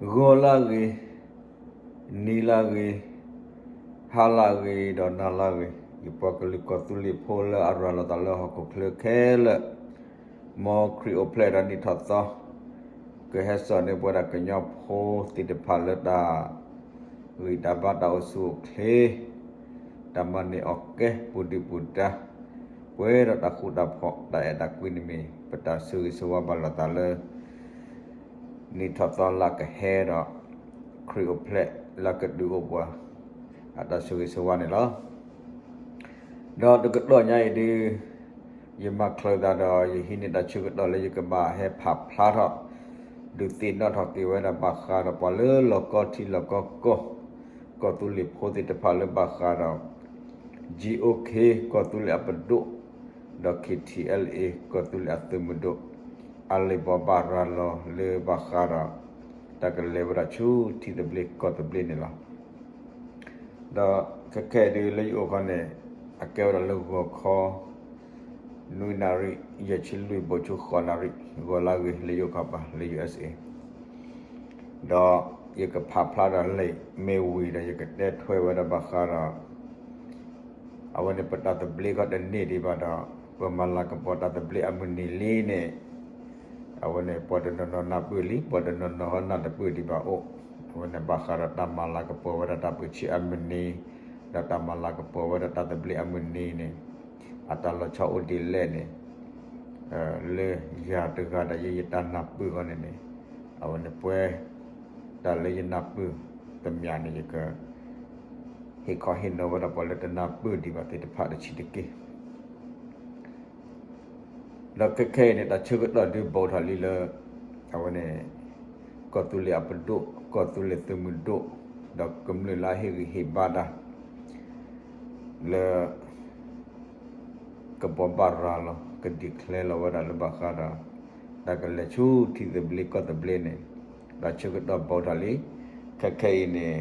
ဂီၤလၢအဂ့ၤ, နံၤလၢအဂ့ၤ, ဟါလၢအဂ့ၤ ဒီးနၤလၢအဂ့ၤ, ယပှၤကလုာ်ကီၢ်သူလ့ၤဖိလၢအရၤလီၤသးလၢ ဟီၣ်ခိၣ်ချၢခဲလၢာ်, မ်ခရံာ်အိၣ်ဖျဲၣ်ဒီးနံၣ်ထီၣ်သီ ကဟဲစိာ်န့ၢ်ပဝဲဒၣ်ကညီဖိသ့ၣ်တဖၣ်လၢတၢ်ဂံၢ်တၢ်ဘါ တၢ်အိၣ်ဆူၣ်အိၣ်ချ့, တၢ်မၤန့ၢ်အီၣ်ကဲ ပူၤဒုၣ်ပူၤဒါ, ပှဲၤဒီးတၢ်ဃူတၢ်ဖိး တၢ်အဲၣ်တၢ်ကွံန့ၣ်မ့ၢ် ပတၢ်ဆၢဂ့ၤဆၢဝါဘၣ်လိာ်သးလၢ နံၣ်ထီၣ်သီလၢကဟဲဒီး ခရံာ်အိၣ်ဖျဲၣ်လၢကဒုးအိၣ်ပှၤ အတၢ်ဆၢဂ့ၤဆၢဝါန့ၣ်လီၤ. ဒီးတကတီၢ်ညါအံၤဒုး ယမၤချၢးသးဒီး ယဟံးန့ၢ်တၢ်ဆၢကတီၢ်လၢယကဘၣ်ဟဲဖးဖျါထီၣ် ဒုးသ့ၣ်နီၣ်ထီၣ်က့ၤဝဲဒၣ်ဘၣ်ဃးဒီးပှၤလၢလီၢ်ကီထံလီၢ်ကီကီၢ် ကီၢ်သူလ့ၤဖိသ့ၣ်တဖၣ်လၢဘၣ်ဃးဒီး GOK ကီၢ်သူလ့ၤအပဒိၣ် ဒီး KTLA ကီၢ်သူလ့ၤအသုးမုၢ်ဒိၣ် အလံာ်ဘိးဘၣ်ရၤလီၤလၢဘၣ်ဃးဒီး တၢ်ကလဲၤဝဲဒၣ်ဆူထံသဘျ့ကီၢ်သဘျ့န့ၣ်လီၤ. ဒီးခဲခဲအံၤဒုးလၢယအိၣ်ခီန့ၣ် အကဲဝဲဒၣ်လၢဂီၤခီ နွံနၣ်ရံၣ် ယဲၢ်ဆံလွံၢ် ဘူးဆူဃိးနၣ်ရံၣ် ဂီၤလၢအဂ့ၤ လၢယအိၣ်ခီပၤ လၢ ယူၣ်အ့းအ့း ဒီးယကဖးဖျါဒီးလံာ်မ့ၢ်ဝံၤဒီး ယကတဲထွဲဝဲဒၣ်ဘၣ်ဃးဒီး အဝဲန့ၣ် ပတၢ်သဘျ့ခီတန့ၢ်ဒံးဘၣ်ဒီး ပမၤလၤကပီၤတၢ်သဘျ့အမုၢ်နံၤလံန့ၣ် အဝဲန့ၣ် ပှၤတနီၤနီၤနၢ်ပၢၢ်လံ ပှၤတနီၤနီၤဟီနၢ်တပၢၢ်ဒံးဘၣ်အိၣ်, အဝဲန့ၣ်ဘၣ်ဃးဒီးတၢ်မၤလၤကပီၤဝဲဒၣ်တၢ်ပၢဆှၢအမုၢ်နံၤ, ဒီးတၢ်မၤလၤကပီၤဝဲဒၣ်တၢ်သဘျ့အမုၢ်နံၤန့ၣ် အတၢ်လီၤဆီအိၣ်ဒ်လဲၣ်န့ၣ် လၢယၤတဂၤဒီးယဲယတၢ်နၢ်ပၢၢ်ခီန့ၣ်န့ၣ် အဝဲန့ၣ်ပှဲၤ တၢ်လၢယနၢ်ပၢၢ်တမံၤန့ၣ် ယက ဟ့ၣ်ခီဟ့ၣ်နီၤဝဲဒၣ်ပှၤလၢတနၢ်ပၢၢ်ဒံးဘၣ်သ့ၣ်တဖၣ်တဆံးတက့ၢ်. ဒီးခဲခဲအံၤန့ၣ် တၢ်ဆၢကတီၢ်ဒုးဘူးထီၣ်လံလၢ အဝဲန့ၣ် ကီၢ်သူလ့ၤအပဒိၣ် ကီၢ်သူလ့ၤသုးမုၢ်ဒိၣ် ဒီးကမျၢၢ်လၢအဟ့ၣ်ဂံၢ်ဟ့ၣ်ဘါတၢ် လၢ ကဘိးဘၣ်ရၤလီၤ ကဒံးချဲလီၤဝဲဒၣ်လၢဘၣ်ဃးဒီး တၢ်ကလဲၤဆူထံသဘျ့ကီၢ်သဘျ့န့ၣ် တၢ်ဆၢကတီၢ်ဘူးထီၣ်လံ. ခဲခဲအံၤန့ၣ်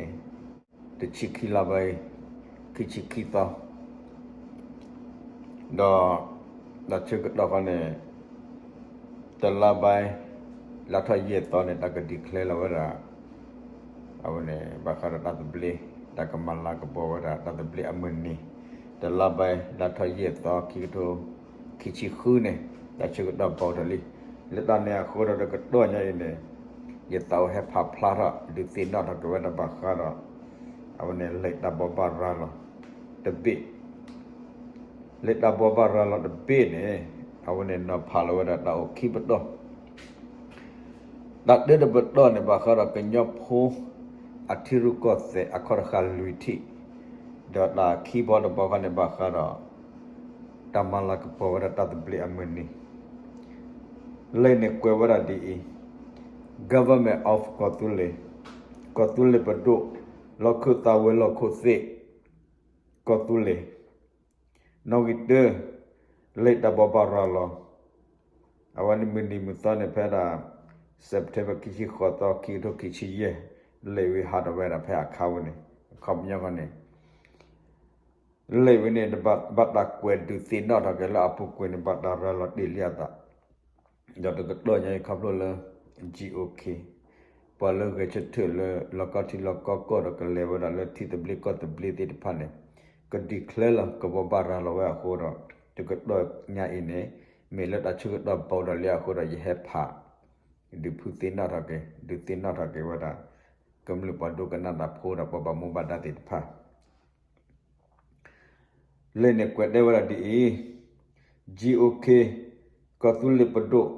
တဆံခံလါဘၣ်အံၤ ခံဆံခံသီ ဒီး တၢ်ဆၢကတီၢ်ခီန့ၣ် တလါဘၣ် လါထီၣ်ယဲၢ်သီန့ၣ် တၢ်ကဒံးချဲလီၤဝဲဒၣ် အဝဲန့ၣ် ဘၣ်ဃးဒီးတၢ်သဘျ့ တၢ်ကမၤလၤကပီၤဝဲဒၣ်တၢ်သဘျ့အမုၢ်နံၤ တလါဘၣ် လါထီၣ်ယဲၢ်သီ ခံကထိခံဆံဃုန့ၣ် တၢ်ဆၢကတီၢ်ဘူးထီၣ်လံ. လၢတၢ်န့ၣ်အဃိဒီးတကတီၢ်ညါအံၤန့ၣ် ယသးအိၣ်ဟဲဖးဖျါထီၣ် ဒုးသ့ၣ်နီၣ်ထီၣ်က့ၤဝဲဒၣ်ဘၣ်ဃးဒီး အဝဲန့ၣ် လံာ်တၢ်ဘိးဘၣ်ရၤလီၤ တဘ့ၣ် လံာ်တၢ်ဘိးဘၣ်ရၤလီၤတဘ့ၣ်န့ၣ် အဝဲန့ၣ်နီၤဖးလီၤဝဲဒၣ်တၢ်အိၣ်ခံပတီၢ် တၢ်တၢတပတီၢ်န့ၣ် ဘၣ်ဃးဒီးကညီဖိ အထံရူၢ်ကီၢ်သဲးအခီၣ်တဃာ်လွံၢ်ထံၣ်, ဒီးတၢ်ခံဘီတဘီခီန့ၣ် ဘၣ်ဃးဒီး တၢ်မၤလၤကပီၤဝဲဒၣ်တၢ်သဘျ့အမုၢ်နံၤ, လံာ်န့ၣ်ကွဲးဝဲဒၣ်ဒ်အံၤ, Government of ကီၢ်သူလ့ၤ, ကီၢ်သူလ့ၤပဒိၣ်, လီၢ်ခၢၣ်သးဝဲၤလီၢ်ခိၣ်သ့ၣ်, ကီၢ်သူလ့ၤ နီၣ်ဂံၢ်တၢ, လံာ်တၢ်ဘိးဘၣ်ရၤလီၤ, အဝဲန့ၣ်မုၢ်နံၤမုၢ်သီန့ၣ် ဖဲဒၣ် September ခံဆံဃိးသီ ခံကထိခံဆံယဲၢ်, လံာ်ဝံၤဟးထီၣ်ဝဲဒၣ်ဖဲအခါဝဲန့ၣ်, အခီပညီခီန့ၣ် လံာ်ဝဲန့ၣ် ဘၣ်တၢ်ကွဲးဒုးသ့ၣ်နီၣ်ထီၣ်က့ၤလၢအပူၤကွံာ်န့ၣ် ဘၣ်တၢ်ရၤလီၤတ့ၢ်လံအသး ဒီးတကတီၢ်ညါအံၤခီဖျိလၢ GOK ပှၤလၢဂဲၤဆၢထၢၣ်လၢလီၢ်ကီထံလီၢ်ကီကီၢ်ဒီးကလဲၤဝဲဒၣ်လၢထံသဘျ့ကီၢ်သဘျ့သ့ၣ်တဖၣ်န့ၣ် ကဒံးချဲလီၤ ကဘိးဘၣ်ရၤလီၤဝဲအဃိဒီး တကတီၢ်ညါအံၤန့ၣ် မ့ၢ်လၢတၢ်ဆၢကတီၢ်ဘူးထီၣ်လံအဃိဒီး ယဟဲဖး ဒုးဖုသ့ၣ်နီၣ်ထီၣ်က့ၤ ဒုးသ့ၣ်နီၣ်ထီၣ်က့ၤဝဲဒၣ် ကမျၢၢ်ပှၤဒိကနၣ်တၢ်ဖိဒီးပှၤဘၣ်မူဘၣ်ဒါသ့ၣ်တဖၣ် လံာ်န့ၣ်ကွဲးတဲဝဲဒၣ်ဒ်အံၤ, GOK ကီၢ်သူလ့ၤပဒိၣ်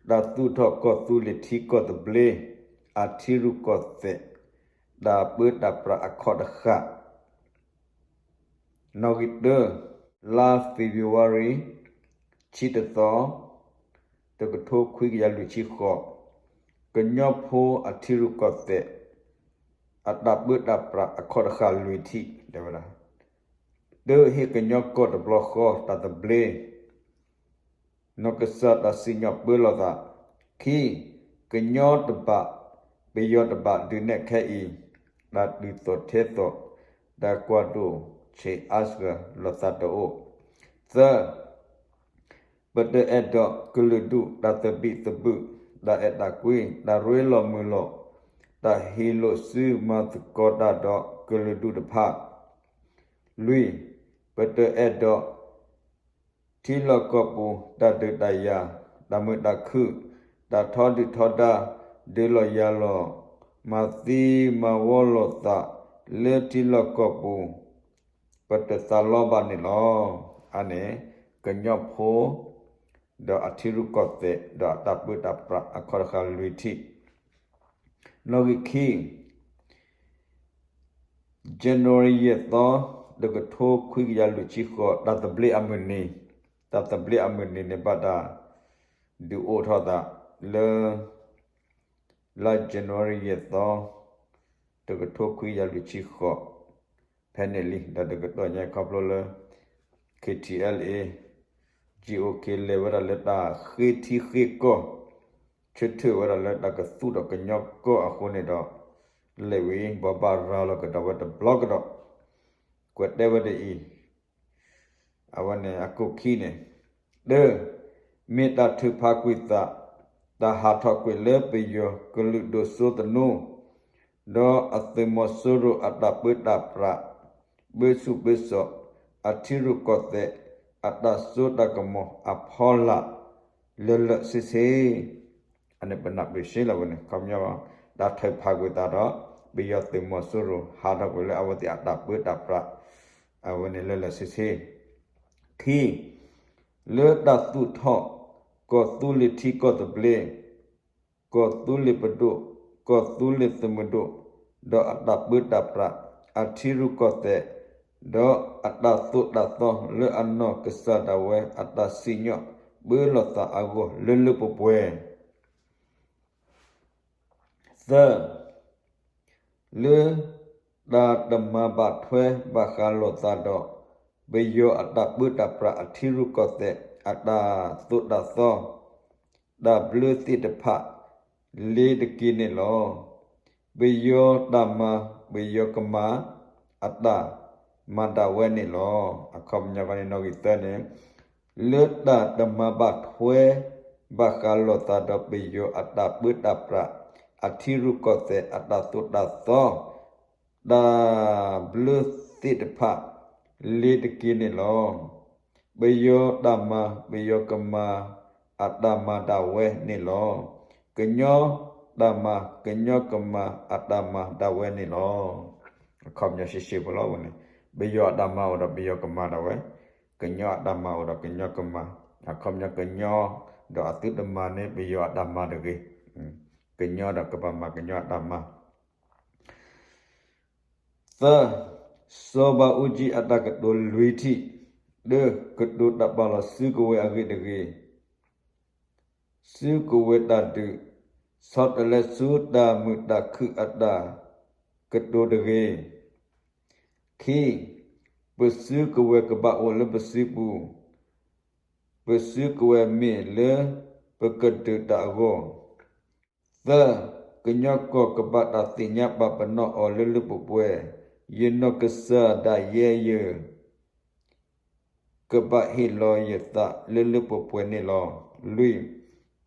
တၢ်သူၣ်ထီၣ်ကီၢ်သူလ့ၤထံကီၢ်သဘျ့ အထံရူၢ်ကီၢ်သဲး တၢ်ပၢတၢ်ပြးအခီၣ်တဃာ် နီၣ်ဂံၢ်တၢ, လါ February ဆံတသီ, တကထိခွံကယၤလွံၢ်ဆံဃိး, ကညီဖိအထံရူၢ်ကီၢ်သဲး အတၢ်ပၢတၢ်ပြးအခီၣ်တဃာ်လွံၢ်ထံၣ် တဲဝဲဒၣ်, တၢ ဟ့ၣ်ကညီကီၢ်တဘျီဃီတၢ်သဘျ့ နီၢ်ကစၢ်တၢ်စံၣ်ညီၣ်ပၢလီၤသး, ခံ, ကညီတဘၣ် ပယီၤတဘၣ်ဒုးနဲၣ်ခဲအံၤ တၢ်ဒုးသိးထဲသိး တၢ်ကွၢ်ဒိၣ် ဆံးအါစှၤ လီၤသးတအိၣ်, သၢ, ပတအဲၣ်ဒိးကလုာ်ဒူၣ် တၢ်သဘံၣ်သဘုၣ် တၢ်အဲၣ်တၢ်ကွံ တၢ်ရ့လိာ်မုာ်လိာ် တၢ်ဟ့ၣ်လိာ်စုမၤသကိးတၢ်ဒီးကလုာ်ဒူၣ်တဖၣ်, လွံၢ်, ပတအဲၣ်ဒိး ထံလီၢ်ကီၢ်ပူၤ တၢ်ဒုးတၢ်ယၤ, တၢ်မုာ်တၢ်ခုၣ်, တၢ်ထီဒုၣ်ထီဒါ, ဒုးလီၤယၤလီၤ, မၤသံမၤဝီလိာ်သးလၢထံလီၢ်ကီၢ်ပူၤ, ပတသးလီဘၣ်န့ၣ်လီၤ. အန့ၣ် ကညီဖိ ဒီးအထံရူၢ်ကီၢ်သဲး ဒီးအတၢ်ပၢတၢ်ပြးအခီတဃာ်လွံၢ်ထံၣ်. နီၣ်ဂံၢ်ခံ January ယဲၢ်သီ တကထိခွံကယၤလွံၢ်ဆံဃိး တၢ်သဘျ့အမုၢ်နံၤ, တၢ်သဘျ့အမုၢ်နံၤန့ၣ်ဘၣ်တၢ်ဒုးအိၣ်ထီၣ်သးလၢ လါ January ယဲၢ်သီ တကထိခွံကယၤလွံၢ်ဆံဃိး ဖဲန့ၣ်လံ ဒီးတကတီၢ်ညါခီဖျိလၢ K T L A G O K လဲၤဝဲဒၣ်လၢတၢ်ဃ့ထံဃ့ကီၢ် ဆၢထၢၣ်ဝဲဒၣ်လၢတၢ်ကသူၣ်ထီၣ်ကညီကီၢ်အဃိန့ၣ်ဒီး လဲၤဝံၤ ဘိးဘၣ်ရၤလီၤကဒီးဝဲတဘျီကဒီး ကွဲးတဲဝဲဒ်အံၤ အဝဲန့ၣ်အခိၣ်ခံန့ၣ် တၢ, မ့ၢ်တၢ်ထုးဖးကွံာ်သး တၢ်ဟးထီၣ်ကွံာ်လၢပယီၤကလုာ်ဒိၣ်စိသနူ ဒီးအသုးမီၤစိရိၤအတၢ်ပၢတၢ်ပြး ပၢဆူၣ်ပၢစိး အထံရူၢ်ကီၢ်သဲး အတၢ်စိတၢ်ကမီၤအဖီလာ် လၢာ်လၢာ်ဆ့ဆ့ အန့ၣ်ပနၢ်ပၢၢ်ဆ့လီၤဝဲန့ၣ် ခီပညီ တၢ်ထုးဖးကွံာ်သးဒီး ပယီၤသုးမီၤစိရိၤ ဟးထီၣ်ကွံာ်လၢအဝဲသ့ၣ်အတၢ်ပၢတၢ်ပြး အဝဲန့ၣ်လၢာ်လၢာ်ဆ့ဆ့ ခံ, လၢတၢ်သူၣ်ထီၣ် ကီၢ်သူလ့ၤထံကီၢ်သဘျ့ ကီၢ်သူလ့ၤပဒိၣ် ကီၢ်သူလ့ၤသုးမုၢ်ဒိၣ် ဒီးအတၢ်ပၢတၢ်ပြး အထံရူၢ်ကီၢ်သဲး ဒီးအတၢ်သိၣ်တၢ်သီလၢအနီၢ်ကစၢ်ဒၣ်ဝဲအတၢ်စံၣ်ညီၣ်ပၢလီၤသးအဂီၢ်လၢလၢပှဲၤပှဲၤ သၢ, လၢတၢ်တမၤဘၣ်ထွဲဘၣ်ဃးလိာ်သးဒီး ပယီၤအတၢ်ပၢတၢ်ပြး အထံရူၢ်ကီၢ်သဲး အတၢ်သိၣ်တၢ်သီ တၢ်ဘျၢသ့ၣ်တဖၣ် လ့ၤတက့ၤန့ၣ်လီၤ. ပယီၤတၢ်မၤ ပယီၤကမၤ အတၢ်မၤဒၣ်ဝဲန့ၣ်လီၤ. အခီပညီန့ၣ် နီၣ်ဂံၢ်သၢန့ၣ် လၢတၢ်တမၤဘၣ်ထွဲ ဘၣ်ဃးလိာ်သးဒီးပယီၤအတၢ်ပၢတၢ်ပြး အထံရူၢ်ကီၢ်သဲးအတၢ်သိၣ်တၢ်သီ တၢ်ဘျၢသ့ၣ်တဖၣ် လ့ၤတက့ၤန့ၣ်လီၤ. ပယီၤတၢ်မၤ ပယီၤကမၤ အတၢ်မၤဒၣ်ဝဲန့ၣ်လီၤ. ကညီတၢ်မၤ ကညီကမၤ အတၢ်မၤဒၣ်ဝဲန့ၣ်လီၤ. အခီပညီရှဲရှဲဖိလီၤဝဲန့ၣ် ပယီၤအတၢ်မၤအိၣ်ဒီးပယီၤကမၤဒၣ်ဝဲ, ကညီအတၢ်မၤအိၣ်ဒီးကညီကမၤ, အခီပညီကညီ ဒီးအသုတမၤန့ၣ် ပယီၤအတၢ်မၤတဂ့ၤ, ကညီဒီးကဘၣ်မၤကညီအတၢ်မၤ သၢ, စီၤဘးအူကၠံအတၢ်ကတိၤလွံၢ်ထံၣ်, တၢ, ကတိၤတၢ်ပာ်လီၤစုကဝဲၤအဂ့ၢ်တဂ့ၤ, စုကဝဲၤတၢ်ဒုး, ဆီတလဲဆူတၢ်မုာ်တၢ်ခုၣ်အတၢ်ကတိၤတဂ့ၤ. ခံ, ပစုကဝဲၤကဘၣ်အိၣ်လၢပစုပူၤ, ပစုကဝဲၤမ့ၢ်လၢပကဒုးတၢ်အဂီၢ်. သၢ, ကညီကီၢ်ကဘၣ်တၢ်သ့ၣ်ညါပာ်ပနီၣ်အီၤလၢလၢပှဲၤပှဲၤ, ယနီၢ်ကစၢ်ဒၣ်ယဲယၤ ကဘၣ်ဟ့ၣ်လီၤယသးလၢလၢပှဲၤပှဲၤန့ၣ်လီၤ. လွံၢ်,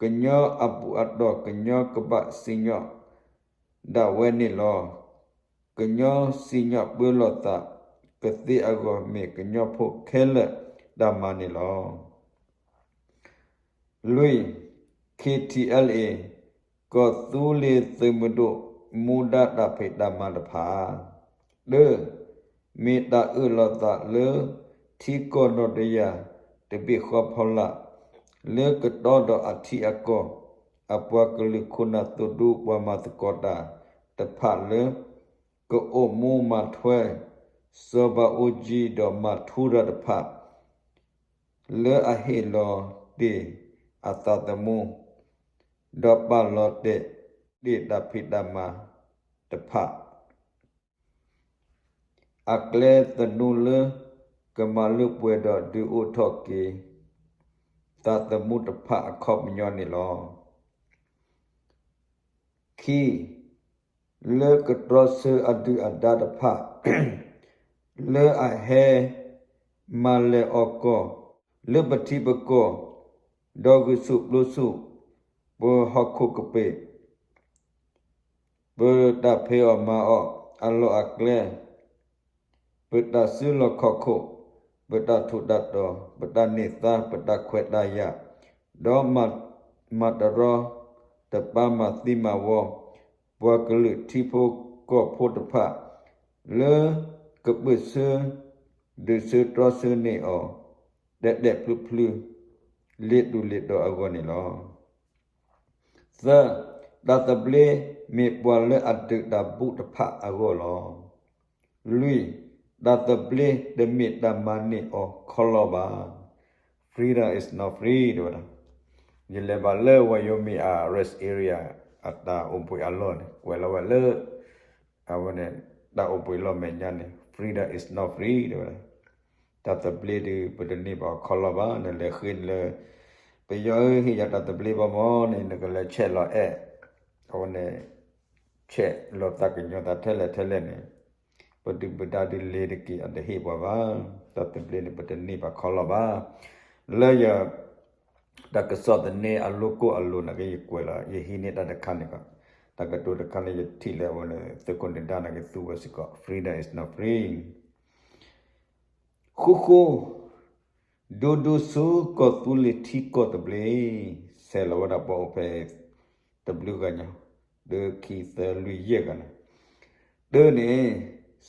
ကညီအဘူၣ်အတီၢ် ကညီကဘၣ်စံၣ်ညီၣ်ဒၣ်ဝဲန့ၣ်လီၤ. ကညီစံၣ်ညီၣ်ပၢလီၤသးကသ့အဂီၢ် မ့ၢ်ကညီဖိခဲလၢာ်တၢ်မၤန့ၣ်လီၤ. လွံၢ်, K T L A ကီၢ်သူလ့ၤသုးမုၢ်ဒိၣ် မူဒါတၢ်ဖံးတၢ်မၤတဖၣ်, တၢ, မ့ၢ်တၢ်အၢၣ်လီၤသးလၢ ထံကီၢ်နီၢ်တယၢ်တဘ့ၣ်ဃီဖီလာ် လၢကတီဒီးအထံအကီၢ် အပှၤကလုာ်ခိၣ်နၢ်သိၣ်ဒူ ပှၤမၤသကိးတၢ်တဖၣ်လၢ ကအိၣ်မူမၤထွဲ စီၤဘးအူကၠံဒီးမၤထူရၤတဖၣ် လၢအဟ့ၣ်လီၤတ့ၢ်အသးသမူ ဒီးပာ်လီၤတဲာ်တ့ၢ်တၢ်ဖံးတၢ်မၤတဖၣ် အကျဲသနူလၢကမၤလၢပှဲၤဒီးဒုးအိၣ်ထီၣ်က့ၤ သးသမူတဖၣ်အခီပညီန့ၣ်လီၤ. ခံ, လၢကတြီဆၢအဒုၣ်အဒါတဖၣ် လၢအဟဲမၤလဲၢ်အီၣ်ကီၢ် လၢပထံပကီၢ် ဒီးဂုာ်ဆူၣ်ပျိဆူၣ် ပဟီၣ်ခိၣ်ကပ့ၤ ပတၢ်ဖံးအီၣ်မၤအီၣ်အလီၢ်အကျဲ, ပတၢ်စုလီၢ်ခီၣ်ခိၣ်, ပတၢ်ထူးတၢ်တီၤ, ပတၢ်န့ၢ်သါ, ပတၢ်ခွဲးတၢ်ယာ်, ဒီးမၤတရီတပါမၤသံမၤဝီ ပှၤကလုာ်ထံဖိကီၢ်ဖိတဖၣ် လၢကပၢၢ်ဆၢ ဒုးဆၢတြီဆၢန့ၢ်အီၤ တဲာ်တဲာ်ဖျုးဖျုး လ့ၤတူာ်လ့ၤတီၤအဂီၢ်န့ၣ်လီၤ. သၢ, တၢ်သဘျ့မ့ၢ်ပှၤလၢအဒုးတၢ်ဘူၣ်တဖၣ်အဂီၢ်လီၤ. လွံၢ်, တၢ်သဘျ့တမ့ၢ်တၢ်မၤန့ၢ်အီၤခီလီဘၣ်. Freedom is not free တဲဝဲဒၣ်. ယလဲၤဘၣ်လၢဝၤယိၤမံၤအ rest area အတၢ်အိၣ်ဘှံးအလီၢ်န့ၣ် ကွဲးလီၤဝဲလၢ အဝဲန့ၣ် တၢ်အိၣ်ဘှံးလီၢ်မဲာ်ညါန့ၣ် freedom is not free တဲဝဲဒၣ်. တၢ်သဘျ့ဒုး ပတန့ၢ်ဘၣ်အီၤခီလီဘၣ်. နလဲၤဃ့လၢ ပယီၤဧၢ ဟ့ၣ်ယၤတၢ်သဘျ့ဘၣ်မၢ်န့ၣ် နကလဲၤဆဲးလီၤအဲၣ် အဝဲန့ၣ် ဆဲးလီၤသးကညီၤသးထဲလဲၣ်ထဲလဲၣ်န့ၣ် ပဒုၣ်ပဒါဒုးလဲၤတက့ၢ် အတဟ့ၣ်ပှၤဘၣ်. တၢ်သဘျ့န့ၣ် ပတန့ၢ်ဘၣ်ခီလီဘၣ်. လၢယ တၢ်ကစီၣ်သန့အလိၤကိၢ်အလိၤနာ်က့ ယကွဲးလီၤ ယဟံးန့ၢ်တၢ်တခါန့ၣ်ကီး, တၢ်ကတိၤတခါန့ၣ် ယထံၣ်လၢအဝဲန့ၣ် သုးခိၣ်နဒါနာ်က့ သူဝဲစ့ၢ်ကီး freedom is not free. ဃူဃူ ဒူဒူဆူကီၢ်သူလ့ၤထံကီၢ်သဘျ့, ဆဲးလီၤဝဲဒၣ်ပှၤအိၣ်ဖဲ တဘျုးဂၤညါ တၢ ခံ သၢ လွံၢ် ယဲၢ်ဂၤန့ၣ်, တၢန့ၣ်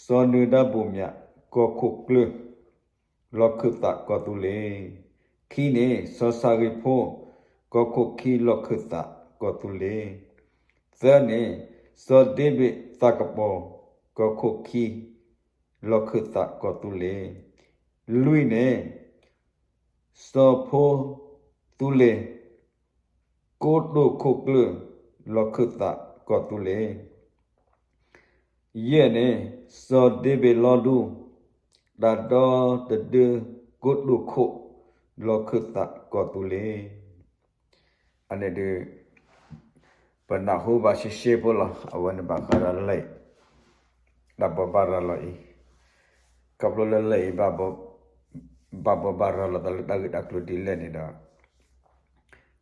စီၤနၢၤဒါဘိၣ်မၠး ကီၢ်ခိၣ်ကျၢၢ် လီၢ်ခၢၣ်သးကီၢ်သူလ့ၤ, ခံန့ၣ် စီၤဆၣ်ဂ့ၤဖိ ကီၢ်ခိၣ်ခံ လီၢ်ခၢၣ်သးကီၢ်သူလ့ၤ, သၢန့ၣ် စီၤဒ့ဘ့ၣ်သးကပီၤ ကီၢ်ခိၣ်ခံ လီၢ်ခၢၣ်သးကီၢ်သူလ့ၤ, လွံၢ်န့ၣ် စီၤဖိသူလ့ၤ ကိတိာ်ခိၣ်ကျၢၢ် လီၢ်ခၢၣ်သးကီၢ်သူလ့ၤ, ယဲၢ်န့ၣ် စီၤဒ့ဘ့ၣ်လီဒူ တၢ်ဒီတဒၢ ကိတိာ်ခိၣ် လီၢ်ခၢၣ်သးကီၢ်သူလ့ၤ. အန့ၣ်ဒုး ပနၢ်ဟူဘၣ်ရှဲရှဲဖိလီၤ. အဝဲန့ၣ်ဘၣ်ဃးဒီးလံာ် တၢ်ဘိးဘၣ်ရၤလီၤအံၤ, ခီဖျိလၢလံာ်အံၤ ဘၣ်ဘိးဘၣ်ရၤလီၤသးလၢတၢ်ဂ့ၢ်တၢ်ကျိၤဒ်လဲၣ်န့ၣ်ဒီး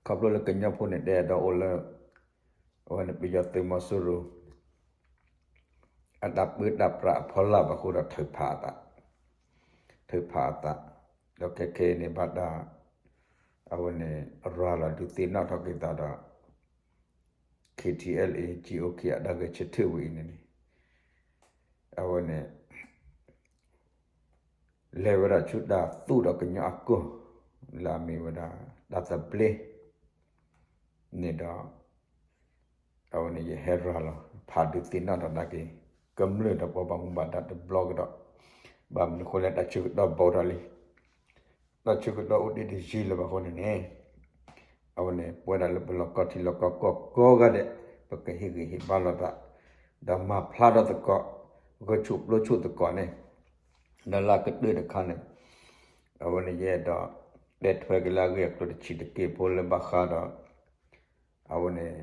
ခီဖျိလၢကညီဖိန့ၣ် တအဲၣ်ဒိးအိၣ်လၢ အဝဲန့ၣ်ပယီၤသုးမီၤစိရိၤ အတၢ်ပၢတၢ်ပြးအဖီလာ်ဘၣ်အဃိဒီး ထုးဖးအသး, ထုးဖးအသး, ဒီးခဲခဲအံၤန့ၣ်ဘၣ်တၢ် အဝဲန့ၣ် ရၤလီၤဒုးသ့ၣ်နီၣ်ထီၣ်က့ၤသးဒီး ခ့ထံအဲလ်အ့ ကၠံအိၣ်ခ့ အတၢ်ဂဲၤဆၢထၢၣ်ဝဲအံၤန့ၣ်န့ၣ် အဝဲန့ၣ် လဲၤဝဲဒၣ်ဆူတၢ်သူၣ်ဒီးကညီအကီၢ် လၢအမ့ၢ်ဝဲဒၣ်တၢ်သဘျ့န့ၣ်ဒီး အဝဲန့ၣ် ယဟဲရၤလီၤ ဖးဒုးသ့ၣ်နီၣ်ထီၣ်နာ်က့ ကမျၢၢ်ဒီးပှၤဘၣ်မူဘၣ်ဒါတဘျီကဒီး, ဘၣ်မနုၤအဃိလဲၣ် တၢ်ဆၢကတီၢ်ဘၣ်ဒီးလံ တၢ်ဆၢကတီၢ်အိၣ်တ့ၢ်တယံာ်လၢၤဘၣ်အဃိန့ၣ်န့ၣ် အဝဲန့ၣ် ပဝဲဒၣ်လၢပလီၢ်ကီၢ်ထံလီၢ်ကီၢ်ကီၢ်ကိးဂၤဒဲး ပကဟ့ၣ်ဂံၢ်ဟ့ၣ်ဘါလိာ်သး ဒီးမၤဖျါထီၣ်သကိး ဂဲၤဆူၣ်ပျိဆူၣ်သကိးန့ၣ် လၢလၢကတၢၢ်တခါန့ၣ် အဝဲန့ၣ်ယအဲၣ်ဒိး တဲထွဲက့ၤလၢအဂ့ၢ်အကျိၤတဆံးတက့ၢ်ဖိလၢဘၣ်ဃးဒီး အဝဲန့ၣ်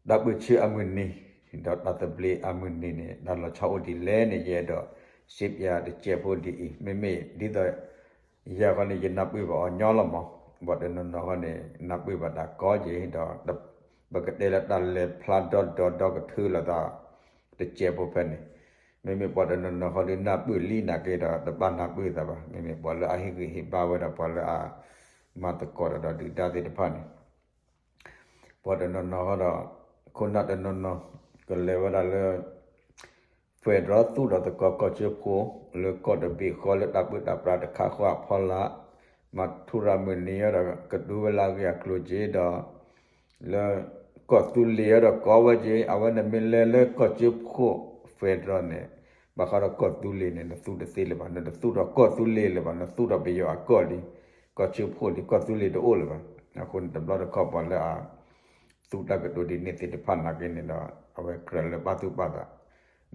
တၢ်ပၢဆှၢအမုၢ်နံၤ ဒီးတၢ်သဘျ့အမုၢ်နံၤန့ၣ် တၢ်လီၤဆီအိၣ်ဒ်လဲၣ်န့ၣ် ယအဲၣ်ဒိး စ့ပၠးတစဲးဖိဒ်အံၤ မ့မ့ၢ်ဒ်သိး ယၤဃီန့ၣ် ယနၢ်ပၢၢ်ဘၣ်အီၤညီလီၤမး, ပှၤတနီၤနီၤဃီန့ၣ် နၢ်ပၢၢ်ဘၣ်တၢ်ကီက့ၤဒီး ပကတဲလၢတၢ်လဲၤဖျါဒီဒီဒီကထၢလိာ်သး တစဲးဖိဖဲန့ၣ်, မ့မ့ၢ်ပှၤတနီၤနီၤဃီဒီးနၢ်ပၢၢ်လံနာ်က့ဒီး တဘၣ်နၢ်ပၢၢ်သးဘၣ်, မ့မ့ၢ်ပှၤလၢအဟ့ၣ်ဂံၢ်ဟ့ၣ်ဘါဝဲဒီးပှၤလၢအ မၤသကိးဒီးဒုၣ်ဒါသ့ၣ်တဖၣ်န့ၣ် ပှၤတနီၤနီၤဃီဒီး ခိၣ်နၢ်တနီၤနီၤ ကလဲၤဝဲဒၣ်လၢ federal သူၣ်ဒီးသကိးကီၢ်စၢဖှိၣ် လၢကီၢ်တဘ့ၣ်ဃီလၢတၢ်ပၢတၢ်ပြးတခါဃီအဖီလာ်, မၤထူရၤမုၢ်နံၤအီၤဒီး ကဒိဝဲလၢအဂ့ၢ်အကျိၤက့ၤဒီး လၢ ကီၢ်သူလ့ၤအီၤဒီးကိးဝဲက့ၤ အဝဲန့ၣ်မ့ၢ်လဲၤလၢကီၢ်စၢဖှိၣ် federal န့ၣ် ဘၣ်ဃးဒီးကီၢ်သူလ့ၤန့ၣ် နသူတသ့လၢၤဘၣ်, နတသူဒီးကီၢ်သူလ့ၤလၢၤဘၣ်, နသူဒီးပယီၤအကီၢ်လံ, ကီၢ်စၢဖှိၣ်လံ, ကီၢ်သူလ့ၤတအိၣ်လၢၤဘၣ်. အဃိန့ၣ် တဘျီတခီၣ်ပှၤလၢအ သူတၢ်ကတိၤဒ်န့ၣ်သ့ၣ်တဖၣ်နာ်က့န့ၣ်ဒီး အဝဲကြၢးလၢပာ်သူၣ်ပာ်သး,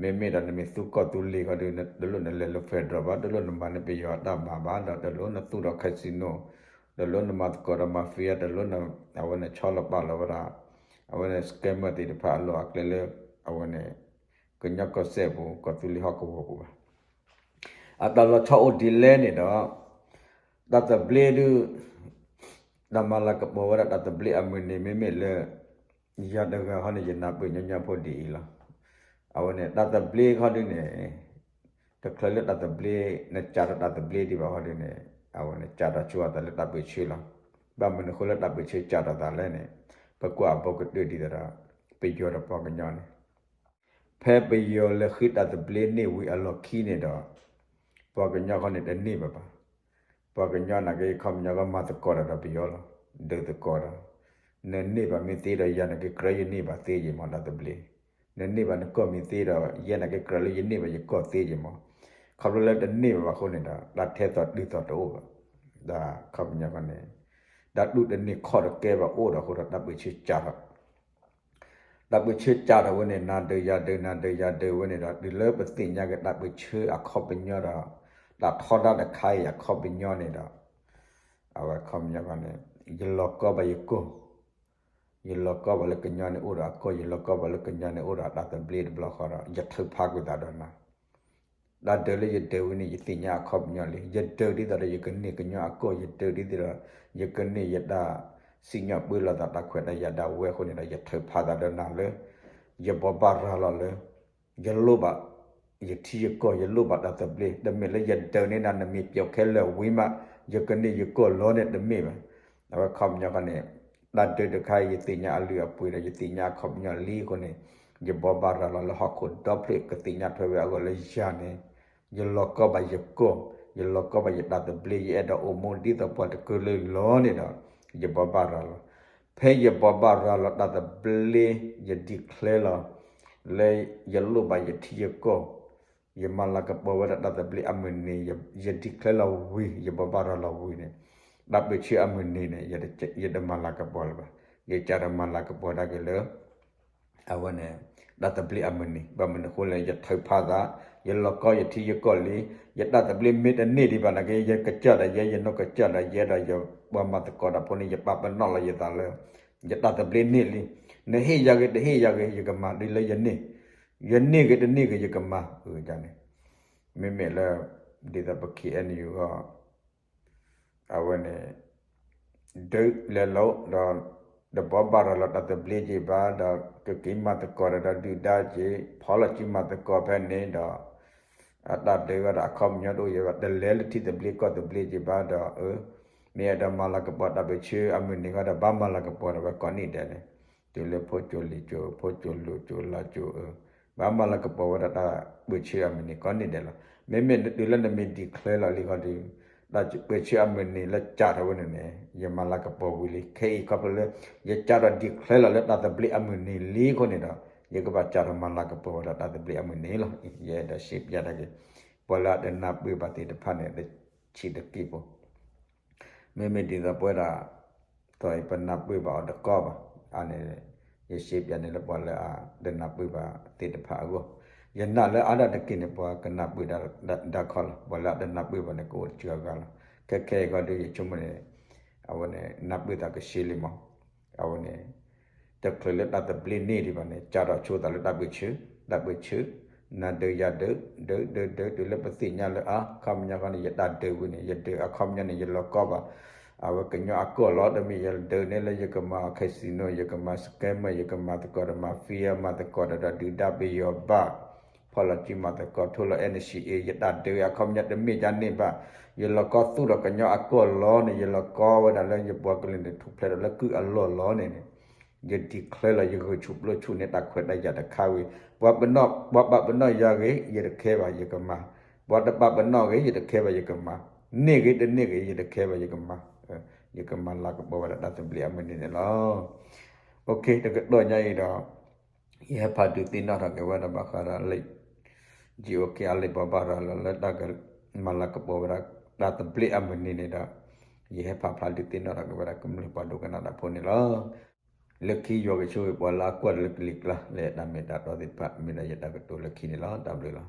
မ့မ့ၢ်ဒီးနမ့ၢ်သူကီၢ်သူလ့ၤဃီဒီး တလိၣ်နလဲၤလၢ federal ဘၣ်, တလိၣ်နမၤလၢပယီၤအတၢ်မၤဘၣ်, ဒီးတလိၣ်နသူဒီး casino, တလိၣ်နမၤသကိးဒီး mafia, တလိၣ်န အဝဲန့ၣ်ဆီလီၤပာ်လီၤဝဲဒၣ် အဝဲန့ၣ် scammer သ့ၣ်တဖၣ်အလီၢ်အကျဲလၢ အဝဲန့ၣ် ကညီကီၢ်စဲၣ်ပူၤ ကီၢ်သူလ့ၤဟီၣ်ကဝီၤပူၤဘၣ်. အတၢ်လီၤဆီအိၣ်ဒ်လဲၣ်န့ၣ်ဒီး တၢ်သဘျ့ဒုး တၢ်မၤလၤကပီၤဝဲဒၣ်တၢ်သဘျ့အမုၢ်နံၤ မ့မ့ၢ်လၢ ယၤတဂၤဃီန့ၣ် ယနၢ်ပၢၢ်ညီညီဖိဒ်အံၤလီၤ. အဝဲန့ၣ် တၢ်သဘျ့ခီဒုန့ၣ် တချုးလၢတၢ်သဘျ့ နစးထီၣ်တၢ်သဘျ့ဒံးဘၣ်ဃီဒုန့ၣ် အဝဲန့ၣ် စးထီၣ်ဆိအသးလၢတၢ်ပၢၢ်ဆၢလီၤ. ဘၣ်မနုၤအဃိလၢတၢ်ပၢၢ်ဆၢစးထီၣ်သးလဲၣ်န့ၣ် ပကွၢ်အဘီကတၢၢ်ဒ်သိးဒီး ပယီၤဒီးပှၤကညီန့ၣ် ဖဲပယီၤလဲၤဃ့တၢ်သဘျ့န့ၢ်ဝံၤအလီၢ်ခံန့ၣ်ဒီး ပှၤကညီဃီန့ၣ်တန့ၢ်ဘၣ်ဘၣ်. ပှၤကညီနာ်က့ ခီပညီကမၤသကိးတၢ်ဒီးပယီၤလီၤ. ဒုးသကိးဒီး နန့ၢ်ဘၣ်မ့ၢ်သ့ဒီး ယၤနာ်က့ကြၢးယန့ၢ်ဘၣ်သ့ယံၤမး တၢ်သဘျ့. နန့ၢ်ဘၣ်နကီၢ်မ့ၢ်သ့ဒီး ယဲနာ်က့ကြၢးလၢယန့ၢ်ဘၣ်ယကီၢ်သ့ယံၤမး. ခီဖျိလၢတန့ၢ်ဘၣ်ဘၣ်အဃိန့ၣ်ဒီး တၢ်ထဲသိးတုၤသိးတအိၣ်ဘၣ်. ဒီးခီပညီဃီန့ၣ် တၢ်ဒူၣ်တန့ၢ်ခီၣ်တကဲဘၣ်အိၣ်ဒီးအဃိဒီး တၢ်ပၢၢ်ဆၢစးထီၣ် တၢ်ပၢၢ်ဆၢစးထီၣ်ဝဲန့ၣ် နၤဒုးယၤဒုး နၤဒုးယၤဒုးဝဲန့ၣ်ဒီး တုၤလၢပသ့ၣ်ညါက့ၤတၢ်ပၢၢ်ဆၢအခီပညီဒီး တၢ်ထီဒါတခါအံၤအခီပညီန့ၣ်ဒီး အဝဲခီပညီဃီန့ၣ် ယလီၤကီဘၣ်ယကီၢ်, ယလီၤကီဘၣ်လၢကညီန့ၣ်အိၣ်ဒီးအကီၢ်, ယလီၤကီဘၣ်လၢကညီန့ၣ်အိၣ်ဒီးတၢ်သဘျ့တဘျီဃီဒီး ယထုးဖးကွံာ်သးဒီးနၤ တၢ်ဒုးလၢယဒုးဝဲန့ၣ် ယသ့ၣ်ညါအခီပညီလံ. ယဒုးဒ်သိးဒီးယကန့ၢ်ကညီအကီၢ်, ယဒုးဒ်သိးဒီး ယကန့ၢ်ယတၢ်စံၣ်ညီၣ်ပၢလီၤသးတၢ်ခွဲးတၢ်ယာ်ဒၣ်ဝဲအဃိန့ၣ်ဒီး ယထုးဖးသးဒီးနၤလၢ ယဘိးဘၣ်ရၤလီၤလၢ ယလိၣ်ဘၣ် ယထံယကီၢ်, ယလိၣ်ဘၣ်တၢ်သဘျ့, တမ့ၢ်လၢယဒုးန့ၢ်နၤ နမ့ၢ်ပျီခဲလၢာ်ဝံၤမး ယကန့ၢ်ယကီၢ်လီၤန့ၣ် တမ့ၢ်ဘၣ်. အဝဲခီပညီဃီန့ၣ် တၢ်ဒုးတခါအံၤ ယသ့ၣ်ညါအလုၢ်အပှ့ၤဒီး ယသ့ၣ်ညါအခီပညီလံအဃိန့ၣ် ယဘိးဘၣ်ရၤလီၤလၢဟီၣ်ခိၣ်ဒီဖျၢၣ်ကသ့ၣ်ညါထွဲဝဲအဂီၢ်လၢယၤန့ၣ် ယလီၤကီဘၣ်ယကီၢ်, ယလီၤကီဘၣ်ယတၢ်သဘျ့, ယအဲၣ်ဒိးအိၣ်မူဒ်သိးပှၤတကလုာ်လီၤန့ၣ်ဒီး ယဘိးဘၣ်ရၤလီၤ. ဖဲယဘိးဘၣ်ရၤလီၤတၢ်သဘျ့ ယ declare လီၤ လၢယလိၣ်ဘၣ်ယထံယကီၢ်, ယမၤလၤကပီၤဝဲဒၣ်တၢ်သဘျ့အမုၢ်နံၤ, ယ declare လီၤဝံၤ ယဘိးဘၣ်ရၤလီၤဝံၤန့ၣ် တၢ်ပၢၢ်ဆၢအမုၢ်နံၤန့ၣ် ယတမၤလၤကပီၤလၢၤဘၣ်. ယကစးထီၣ်မၤလၤကပီၤဒၣ်က့ၤလၢ အဝဲန့ၣ် တၢ်သဘျ့အမုၢ်နံၤ, ဘၣ်မနုၤအဃိလဲၣ် ယထုးဖးသး, ယလီၤကီယထံယကီၢ်လံ, ယတၢ်သဘျ့မ့ၢ်တန့ၢ်ဒံးဘၣ်နာ်က့ ယကစၢ်ဒၣ်ယဲ, ယနီၢ်ကစၢ်ဒၣ်ယဲဒီး ယပှၤမၤသကိးတၢ်ဖိန့ၣ် ယပာ်ပနီၣ်လီၤယသးလၢ ယတၢ်သဘျ့န့ၢ်လံ. နဟ့ၣ်ယၤဂ့ၤ တဟ့ၣ်ယၤဂ့ၤ ယကမၤဒ်လၢယန့ၢ်, ယန့ၢ်ဂ့ၤ တန့ၢ်ဂ့ၤ ယကမၤဒ်န့ၣ်. မ့မ့ၢ်လၢ ဒ်သိးပ K N U ဂီၢ် အဝဲန့ၣ် ဒုးလဲၤလိာ်ဒီး တဘိးဘၣ်ရၤလီၤတၢ်သဘျ့က့ၤဘၣ်ဒီး ကက့ၤမၤသကိးဒီးဒုၣ်ဒါက့ၤ ဖီလီၤစုမၤသကိးဖဲန့ၣ်ဒီး အတၢ်ဒုးဝဲဒၣ်အခီပညီတအိၣ်ယဲဘၣ် တလဲၤလၢထံသဘျ့ကီၢ်သဘျ့က့ၤဘၣ်ဒီး မ့ၢ်အဲၣ်ဒိးမၤလၤကပီၤတၢ်ပၢၢ်ဆၢအမုၢ်နံၤဃီဒီး ဘၣ်မၤလၤကပီၤဒီးဝဲကိးနံၣ်ဒဲးန့ၣ် တုၤလၢဖိကၠိလံၤကၠိ ဖိကၠိလိၤကၠိလါကၠိ ဘၣ်မၤလၤကပီၤဝဲဒၣ်တၢ်ပၢၢ်ဆၢအမုၢ်နံၤကိးနံၣ်ဒဲးလီၤ. မ့မ့ၢ်တုၤလၢနမ့ၢ် declare လီၤလံဃီဒီး တၢ်ပၢၢ်ဆၢအမုၢ်နံၤလၢစးထီၣ်ဝဲန့ၣ်န့ၣ် ယမၤလၤကပီၤဝံၤလံ. ခဲအံၤခီဖျိလၢ ယစးထီၣ် declare လီၤလၢတၢ်သဘျ့အမုၢ်နံၤလံအဃိန့ၣ်ဒီး ယကဘၣ်စးထီၣ်မၤလၤကပီၤဝဲဒၣ်တၢ်သဘျ့အမုၢ်နံၤလီၤ. ယအဲၣ်ဒိးရှဲပျးတၢ်က့ၤ ပှၤလၢအတနၢ်ပၢၢ်ဘၣ်သ့ၣ်တဖၣ်န့ၣ် တဆံးတက့ၢ်ဖိ မ့မ့ၢ်ဒ်သိးပဝဲဒၣ် တီအံၤပနၢ်ပၢၢ်ဘၣ်အီၤတကီဘၣ်. အန့ၣ် ယရှဲပျးန့ၣ်လၢပှၤလၢအတနၢ်ပၢၢ်ဘၣ်သ့ၣ်တဖၣ်အဂီၢ်, ယနာ်လၢအါဒၣ်တက့ၢ်န့ၣ် ပှၤကနၢ်ပၢၢ်ဒၣ်ခီလီၤ. ပှၤလၢအတနၢ်ပၢၢ်ဘၣ်န့ၣ် ကအိၣ်တစှၤဂၤလီၤ. ခဲခဲအံၤဃီဒီး ယဆိကမိၣ်န့ၣ် အဝဲန့ၣ် နၢ်ပၢၢ်သးကဆှံလံမး. အဝဲန့ၣ် တချုးလၢတၢ်သဘျ့န့ၢ်ဒံးဘၣ်န့ၣ် စးထီၣ်ဆိသးလၢတၢ်ပၢၢ်ဆၢ, တၢ်ပၢၢ်ဆၢ, နၤဒုးယၤဒုး, ဒုးဒုးဒုး တုၤလၢပသ့ၣ်ညါလၢအခီပညီဃီန့ၣ် ယတၢ်ဒုးဝံၤန့ၣ် ယဒုးအခီပညီန့ၣ် ယလီၤကီဘၣ် အဝဲကညီအကီၢ်လီၤ. တမ့ၢ်ယဒုးန့ၢ်လၢယကမၤ casino, ယကမၤ scammer, ယကမၤသကိးဒီး mafia, မၤသကိးဒီးဒုၣ်ဒါပယီၤဘၣ်, ဖီၣ်လီၤစုမၤသကိး ထိၣ်လီၤ N C A, ယတၢ်ဒုးအခီပညီတမ့ၢ်ဒ်န့ၣ်ဘၣ်. ယလီၤကီသူၣ်ဒီးကညီအကီၢ်လီၤန့ၣ် ယလီၤကီဝဲဒၣ်လၢယပှၤကလုာ်န့ၣ် ထူၣ်ဖျဲးဒီးလၢကုၢ်အလီၢ်လီၤန့ၣ်န့ၣ် ယ declare လီၤ ယဂုာ်ဆူၣ်ပျိဆူၣ်န့ၢ်တၢ်ခွဲးတၢ်ယာ်တခါဝံၤ, ပှၤပာ်ပနီၣ်ယၤဂ့ၤ ယတခဲဘၣ် ယကမၤ, ပှၤတပာ်ပနီၣ်ဂ့ၤ ယတခဲဘၣ် ယကမၤ, န့ၢ်ဂ့ၤတန့ၢ်ဂ့ၤ ယတခဲဘၣ် ယကမၤ, ယကမၤလၤကပီၤဝဲဒၣ်တၢ်သဘျ့အမုၢ်နံၤန့ၣ်လီၤ. တကတီၢ်ညါအံၤဒီး ယဟဲဖးဒုးသ့ၣ်နီၣ်ထီၣ်က့ၤဝဲဒၣ်ဘၣ်ဃးဒီးလၢ ယအိၣ်က့ၤအလံာ်ဘိးဘၣ်ရၤလီၤလၢတၢ်ကမၤလၤကပီၤဝဲဒၣ်တၢ်သဘျ့အမုၢ်နံၤန့ၣ်ဒီး ယဟဲဖးဖျါဒုးသ့ၣ်နီၣ်ထီၣ်က့ၤဝဲဒၣ်ကမျၢၢ်ပှၤဒိကနၣ်တၢ်ဖိန့ၣ်လီၤ. လၢခံယွၤကဆိၣ်ဂ့ၤပှၤလၢအကွၢ်တၢ်လၢကလံၤကျါ လၢတၢ်မ့ၢ်တၢ်တီသ့ၣ်တဖၣ် မ့ၢ်ဒၣ်ယတၢ်ကတိၤလၢခံန့ၣ်လီၤ. တၢ်ဘျုးလီၤ.